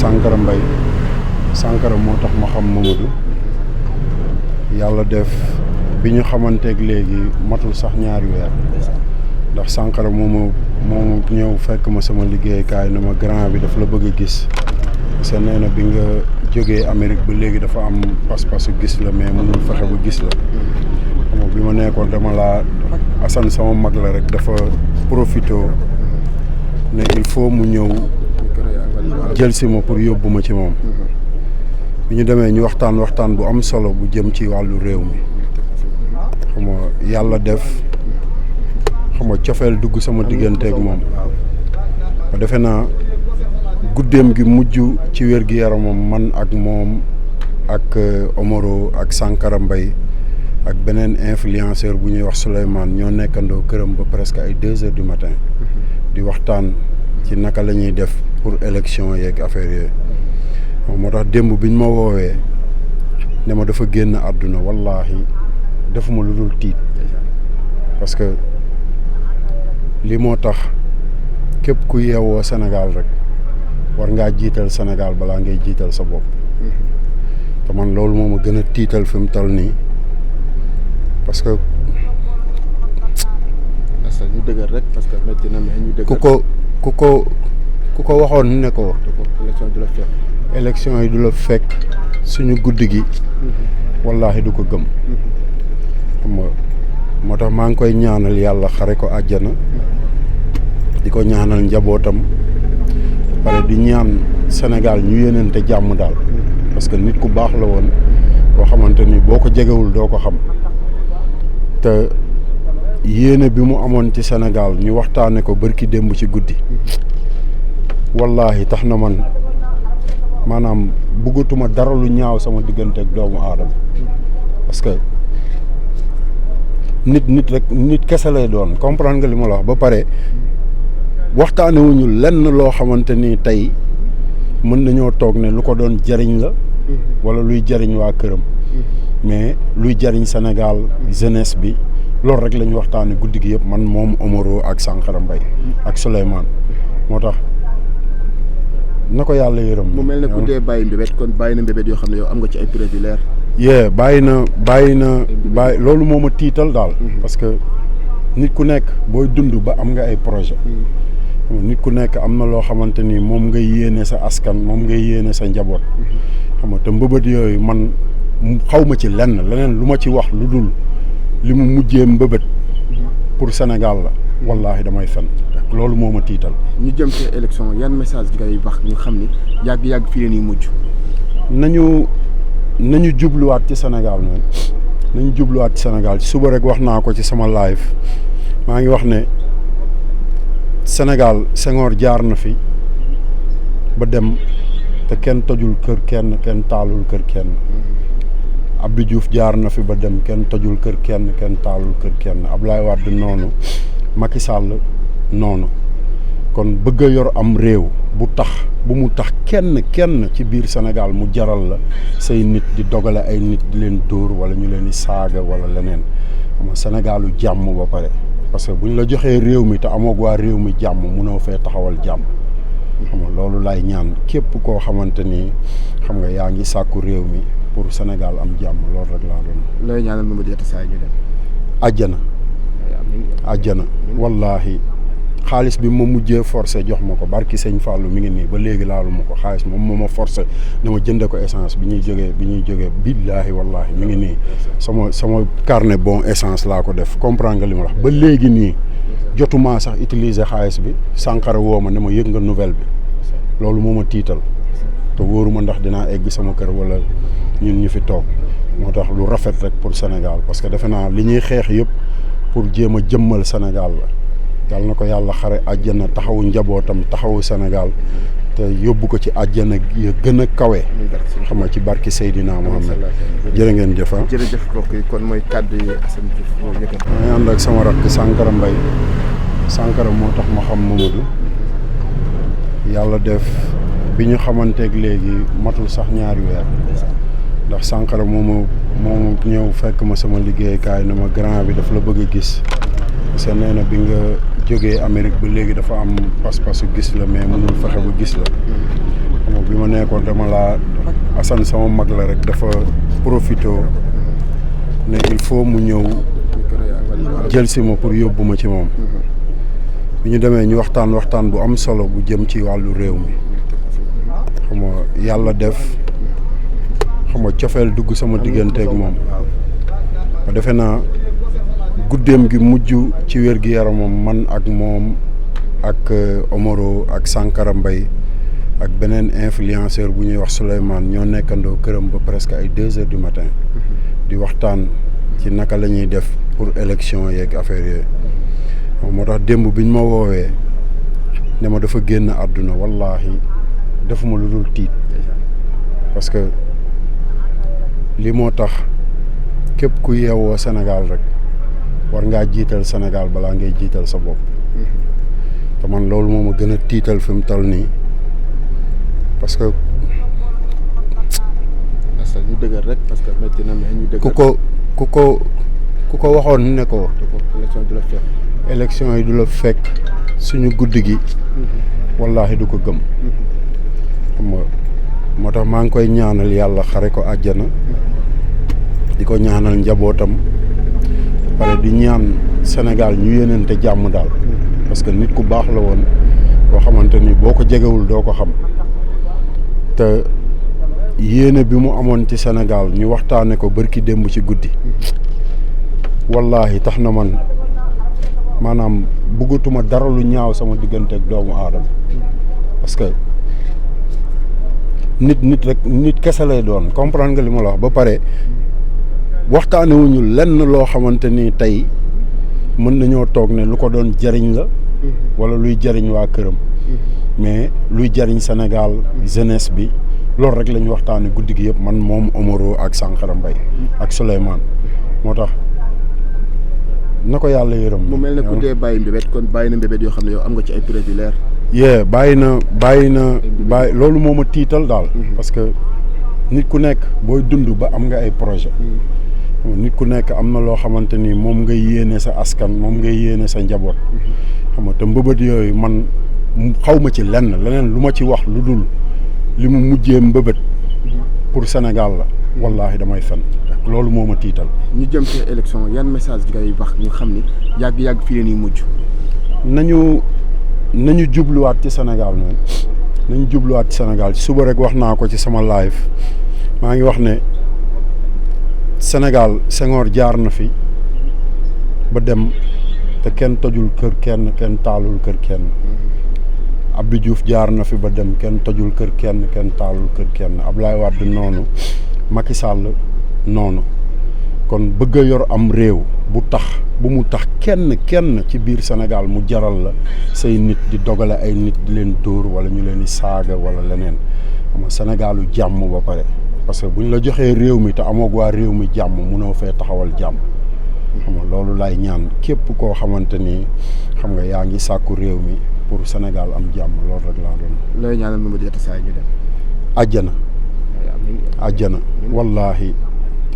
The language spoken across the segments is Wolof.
Sankara Mbaye. Sankara moo tax ma xam Mamadou. yàlla def bi ñu xamanteeg léegi matul sax ñaari weer. ndax Sankara moomu ñëw fekk ma sama liggéeykaay na ma grand bi daf la bëgg a gis. parce que nee na bi nga jógee Amérique ba léegi dafa am pas-pasu gis la mais mënul fexe ba gis la. bi ma nekkoon dama laa Assane sama mag la rek dafa profité ne il faut mu ñëw jël si ma pour yóbbu ma ci moom. bi ñu demee ñu waxtaan bu am solo bu jëm ci wàllu réew mi xam nga yàlla def xam nga cofeel dugg sama digganteeg moom. ba defe naa guddeem gi mujj ci wér gi yaramam man ak moom ak Omaro ak Sankara Mbaye ak beneen influenceur bu ñuy wax Souleymane ñoo nekkandoo këram ba presque ay 2 heures du matin di waxtaan ci naka la ñuy def pour élection yeeg affaire yooyu. moo tax démb biñ ma woowee ne ma dafa génn àdduna wallaahi defuma lu dul tiit parce que lii moo tax képp ku yeewoo Sénégal rek war ngaa jiital Sénégal balaa ngay jiital sa bopp. te man loolu moo ma gën a tiital fi mu toll nii parce que. ñu dëgër rek parce que métti na mais ñu dëgër. ku ko waxoon ne ko. élection du la fekk. élection yi du la fekk suñu guddi gi. wallaahi du ko gëm. xam nga moo tax maa ngi koy ñaanal yàlla xare ko àjjana. di ko ñaanal njabootam. pare di ñaan Sénégal ñu yéenante jàmm daal. parce que nit ku baax la woon koo xamante ni boo ko jegewul doo ko xam. te yéene bi mu amoon ci Sénégal ñu waxtaane ko bërki démb ci guddi. wallaahi tax na man maanaam bëggatuma dara lu ñaaw sama diggante ak doomu aadama. parce que nit kese lay doon comprendre nga li ma la wax ba pare waxtaane wuñu lenn loo xamante ni tey mën nañoo toog ne lu ko doon jariñ la. wala luy jariñ waa këram. mais luy jariñ Sénégal jeunesse bi loolu rek la ñu waxtaane guddi gi yëpp man moom Omaro ak Sankara Mbaye ak Souleymane moo tax na ko yàlla yërëm. mu mel ne ku dee bàyyi mbébét kon bàyyi na mbébét yoo xam ne yow am nga ci ay preuve yu leer. bàyyi na loolu moo ma tiital daal. parce que nit ku nekk booy dund ba am nga ay projet nit ku nekk am na loo xamante ni moom ngay yéene sa askan moom ngay yéene sa njaboot. xam nga te mbëbët yooyu man xaw ma ci leneen lu ma ci wax lu dul li mu mujjee mbëbët pour Sénégal la wallaahi damay fen loolu moo ma tiital. ñu jëm ci élection yan message ngay wax ñu xam ni yàgg fii leen yi mujj. nañu jubluwaat ci Sénégal moom nañu jubluwaat ci Sénégal suba rek wax naa ko ci sama live maa ngi wax ne Sénégal Senghor jaar na fi ba dem te kenn tojul kër kenn taalul kër kenn. Abdou Diouf jaar na fi ba dem kenn tojul kër kenn taalul kër kenn Abdoulaye Wade noonu Macky Sall noonu kon bëgg a yor am réew bu mu tax kenn ci biir Sénégal mu jaral la say nit di dogale ay nit di leen dóor wala ñu leen di saaga wala leneen xam nga Sénégalu jàmm ba pare parce que bu ñu la joxee réew mi te amoog waa réew mi jàmm munoo fee taxawal jàmm. xam nga loolu laay ñaan képp koo xamante ni xam nga yaa ngi sàkku réew mi pour Sénégal am jàmm loolu rek laa doon. looy ñaanal Mamadou Yatassaye ñu dem. àjjana wallaahi xaalis bi ma mujjee forcé jox ma ko barki sëñ Fallou mi ngi nii ba léegi laalu ma ko xaalis moom moo ma forcé dama jënde ko essence bi ñuy jógee billaahi wallaahi mi ngi nii sama carnet bon essence laa ko def comprendre nga li ma wax ba léegi nii jotuma sax utiliser xaalis bi Sankara woo ma ne ma yëg nga nouvelle bi loolu moo ma tiital te wóoruma ndax dinaa egg sama kër wala ñun ñu fi toog moo tax lu rafet rek pour Sénégal parce que defe naa li ñuy xeex yëpp pour jéem a jëmmal Sénégal la yàlla na ko yàlla xare àjjana taxawu njabootam taxawu Sénégal te yóbbu ko ci àjjana ya gën a kawe xam nga ci barki Seydina Mohamed jërë ngeen jëf. jërëjëf mbokk yi kon mooy kàddu yi Assane Diouf moo yëkkati. may ànd ak sama rakk Sankara Mbaye Sankara moo tax ma xam Mamadou yàlla def bi ñu xamanteeg léegi matul sax ñaari weer ndax Sankara moomu ñëw fekk ma sama liggéeykaay na ma grand bi daf la bëgg a gis parce que nee na bi nga jógee Amérique ba léegi dafa am pas-pasu gis la mais mënul fexe ba gis la xam nga bi ma nekkoon dama laa Assane sama mag la rek dafa profité ne il faut mu ñëw jël si ma pour yóbbu ma ci moom bi ñu demee ñu waxtaan bu am solo bu jëm ci wàllu réew mi xam nga yàlla def xam nga cofeel dugg sama digganteeg moom ma defe naa guddeem gi mujj ci wér-gi-yaramam man ak moom ak Omaro ak Sankara Mbaye ak beneen influenceur bu ñuy wax Souleymane ñoo nekkandoo këram ba presque ay 2 heures du matin di waxtaan ci naka la ñuy def pour élection yeeg affaire yooyu moo tax démb biñ ma woowee ne ma dafa génn àdduna wallaahi defuma lu dul tiit parce que li moo tax képp ku yeewoo Sénégal rek war ngaa jiital Sénégal balaa ngay jiital sa bopp te man loolu moo ma gën a tiital fi mu toll nii parce que ñu dëgër rek parce que métti na mais ñu dëgër ku ko waxoon ne ko élection yi du la fekk suñu guddi gi wallaahi du ko gëm xam nga moo tax maa ngi koy ñaanal yàlla xare ko àjjana di ko ñaanal njabootam pare di ñaan Sénégal ñu yéenante jàmm daal parce que nit ku baax la woon koo xamante ni boo ko jegewul doo ko xam te yéene bi mu amoon ci Sénégal ñu waxtaane ko bërki démb ci guddi wallaahi tax na man maanaam bëggatuma dara lu ñaaw sama diggante ak doomu aadama parce que nit kese lay doon comprendre nga li ma la wax ba pare waxtaane wuñu lenn loo xamante ni tey mën nañoo toog ne lu ko doon jariñ la wala luy jariñ waa këram mais luy jariñ Sénégal jeunesse bi loolu rek la ñu waxtaane guddi gi yëpp man moom Omaro ak Sankara Mbaye ak Souleymane moo tax na ko yàlla yërëm. mu mel ne ku dee bàyyi mbébét kon bàyyi na mbébét yoo xam ne yow am nga ci ay preuve yu leer. bàyyi na loolu moo ma tiital daal. parce que nit ku nekk booy dund ba am nga ay projet nit ku nekk am na loo xamante ni moom ngay yéene sa askan moom ngay yéene sa njaboot. xam nga te mbëbët yooyu man xaw ma ci leneen lu ma ci wax lu dul li mu mujjee mbëbët pour Sénégal la. wallaahi damay fen loolu moo ma tiital. ñu jëm ci élection yan message ngay wax ñu xam ni yàgg fii la ñuy mujj. nañu jubluwaat ci Sénégal moom nañu jubluwaat ci Sénégal suba rek wax naa ko ci sama live maa ngi wax ne Sénégal Senghor jaar na fi ba dem te kenn tojul kër kenn taalul kër kenn. Abdou Diouf jaar na fi ba dem kenn tojul kër kenn taalul kër kenn Ablaye Wade noonu Macky Sall noonu kon bëgg a yor am réew bu mu tax kenn ci biir Sénégal mu jaral la say nit di dogale ay nit di leen dóor wala ñu leen di saaga wala leneen xam nga Sénégalu jàmm ba pare parce que bu ñu la joxee réew mi te amoog waa réew mi jàmm munoo fee taxawal jàmm xam nga loolu laay ñaan képp koo xamante ni xam nga yaa ngi sàkku réew mi pour Sénégal am jàmm loolu rek laa doon. looy ñaanal Mamadou Yatassaye ñu dem. àjjana wallaahi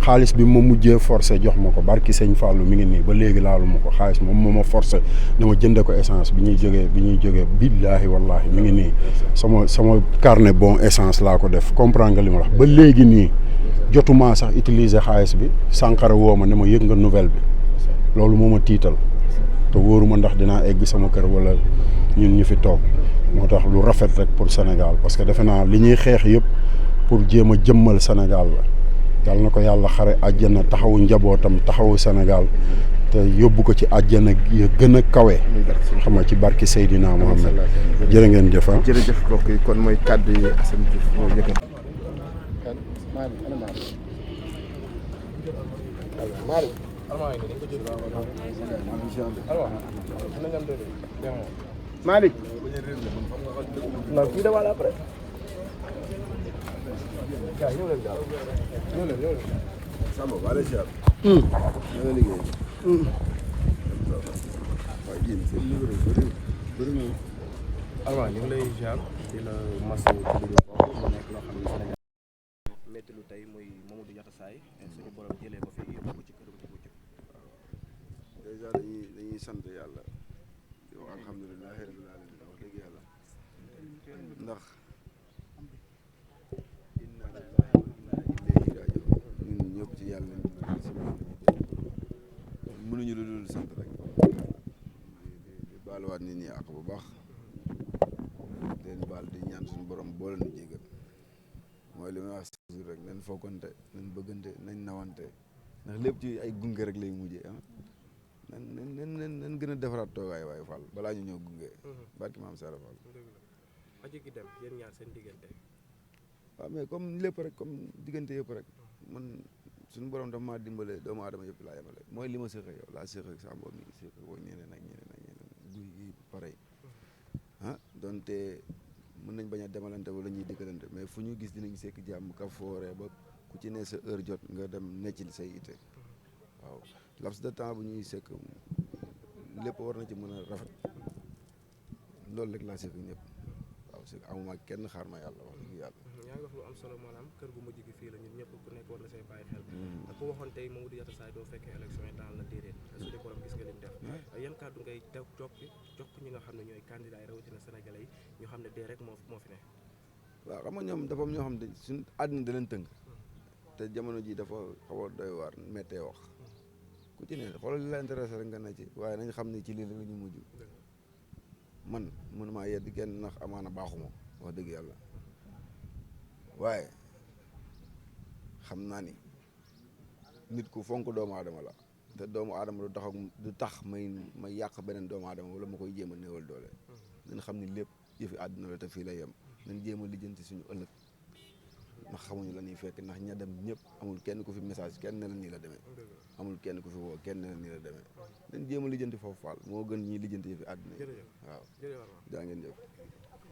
xaalis bi ma mujjee forcé jox ma ko barki sëñ Fallou mi ngi nii ba léegi laalu ma ko xaalis moom moo ma forcé dama jënde ko essence bi ñuy jógee billaahi wallaahi mi ngi nii sama carnet bon essence laa ko def comprendre nga li ma wax ba léegi nii jotuma sax utiliser xaalis bi Sankara woo ma ne ma yëg nga nouvelle bi loolu moo ma tiital te wóoruma ndax dinaa egg sama kër wala ñun ñu fi toog moo tax lu rafet rek pour Sénégal parce que defe naa li ñuy xeex yëpp pour jéem a jëmmal Sénégal la yàlla na ko yàlla xare àjjana taxawu njabootam taxawu Sénégal te yóbbu ko ci àjjana ya gën a kawe xam nga ci barki Seydina Mohamed jërë ngeen jëf. jërëjëf mbokk yi kon mooy kàddu yi Assane Diouf moo njëkk Malick non kii dama la après Samba wala ziar na liggéey alors ñu ngi lay ziar di la masawu ci lu bokk mu nekk loo xam ne Sénégal métti lu tey muy Mamadou Yatassaye suñu borom jëlee ko fi yóbbu ko ci kër bu ci dèjà dañuy sant yàlla yow alhamdulilahi rabbil alamin wax dëgg yàlla ndax àq bu baax di leen baal di ñaan suñu borom boo leen jégal mooy li may wax chaque jour rek nañ fokkante nañ bëggante nañ nawante ndax lépp ci ay gunge rek lay mujjee ah nan gën a defaraat toogaay waaye Fall balaa ñu ñëw gunge. barki maam Sara Fall. aji gi dem yéen ñaar seen diggante. waaw mais comme lépp rek comme diggante yëpp rek man suñu borom dafa maa dimbale doomu aadama yëpp laa yemale mooy li ma séq ak yow laa séq ak Samba mi séq ak ñeneen ak ñeneen guy gi pareil ah donte mën nañ bañ a demalante wala ñuy dikkalante mais fu ñu gis dinañ sekk jàmm ka fooree ba ku ci ne sa heure jot nga dem neccil say ite waaw laps de temps bu ñuy sekk lépp war na ci mën a rafet loolu rek laa sekk ñëpp waaw c'est amuma kenn xaar ma yàlla wax dëgg yàlla. yaa ngi wax lu am solo maanaam kër gu mujj gi fii la ñun ñëpp ku nekk war na say bàyyi xel. ak ku waxoon tey Mamadou Yatassaye doo fekkee élection yi dans la déedéet suñu borom gis nga lim def. yan kàddu ngay jokk ñi nga xam ne ñooy candidat yi rawatina sénégalais yi ñu xam ne dee rek moo fi ne. waaw xam nga ñoom dafa am ñoo xam ne suñ àddina da leen tënk te jamono ji dafa xaw a doy waar méttee wax ku ci ne xoolal li la intéressé rek nga ne ci waaye nañ xam ne ci lii la ñu mujj man mënumaa yedd kenn ndax amaana baaxuma wax dëgg yàlla waaye xam naa ni nit ku fonk doomu aadama la te doomu aadama du tax may yàq beneen doomu aadama wala ma koy jéem a néewal doole nañ xam ni lépp yëfi àdduna la te fii lay yem nañ jéem a lijjanti suñu ëllëg ndax xamuñu la ñuy fekk ndax ña dem ñëpp amul kenn ku fi message kenn ne la nii la demee amul kenn ku fi woo kenn ne la nii la demee nañ jéem a lijjanti foofu Fall moo gën ñiy lijjanti yëfi àdduna yi waaw jaa ngeen jëf